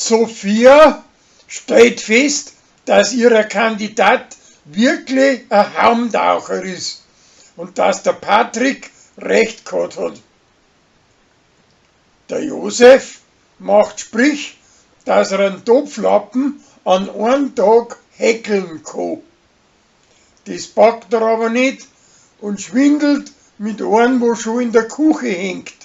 D'Sophia stellt fest, dass ihrer Kandidat wirklich a Haumtaucher is und dass der Patrick recht g'habt hat. Der Josef macht Sprich, dass er an Topflappen an oam Tag häckeln kann. Des packt er aber net und schwindelt mit oam, wo scho in der Küche hängt.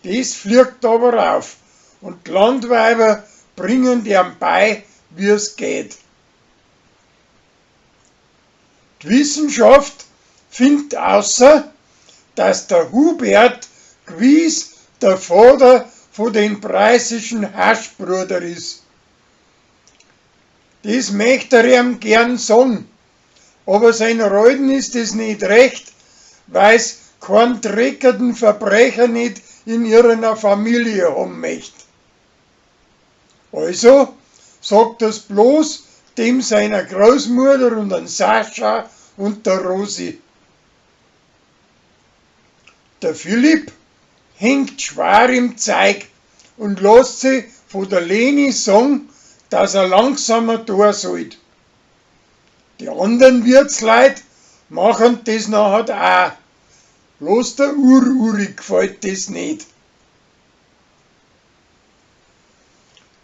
Des fliegt aber auf und d'Landweiber bringen eam bei, wie's geht. D'Wissenschaft findt außer, dass der Hubert gwiss der Vater von den preußischen Haschbruder is. Des möcht er eam gern sagen, aber sein Reuden is des net recht, weil's keinen dreckerten Verbrecher net in ihrer Familie haben möcht. Also sagt er's bloß dem seiner Großmutter und an Sascha und der Rosi. Der Philipp hängt schwer im Zeug und lässt sich von der Leni sagen, dass er langsamer tun sollt. Die anderen Wirtsleit machen des nachher auch. Bloß der Ur-Uri gefällt des net.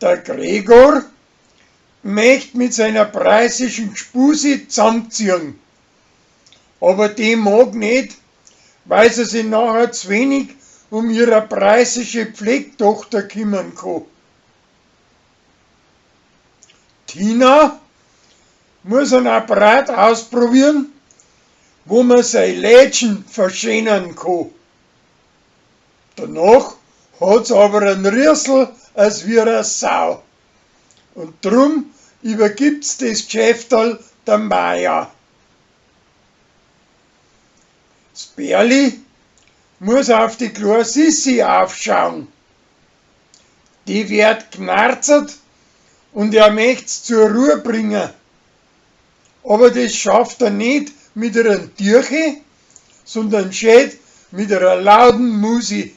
Der Gregor möcht mit seiner preußischen Gspusi zusammenziehen. Aber die mag net, weil sie sich nachher zu wenig um ihre preußische Pflegtochter kümmern kann. Tina muss einen Apparat ausprobieren, wo man sein Lädchen verschönern kann. Danach hat's aber einen Rüssel als wie eine Sau. Und drum übergibt's des Geschäfterl der Maja. Das Berli muss auf die kleine Sissi aufschauen. Die wird gnarzert und er möcht's zur Ruhe bringen. Aber das schafft er nicht mit einer Tierche, sondern schät mit einer lauten Musi.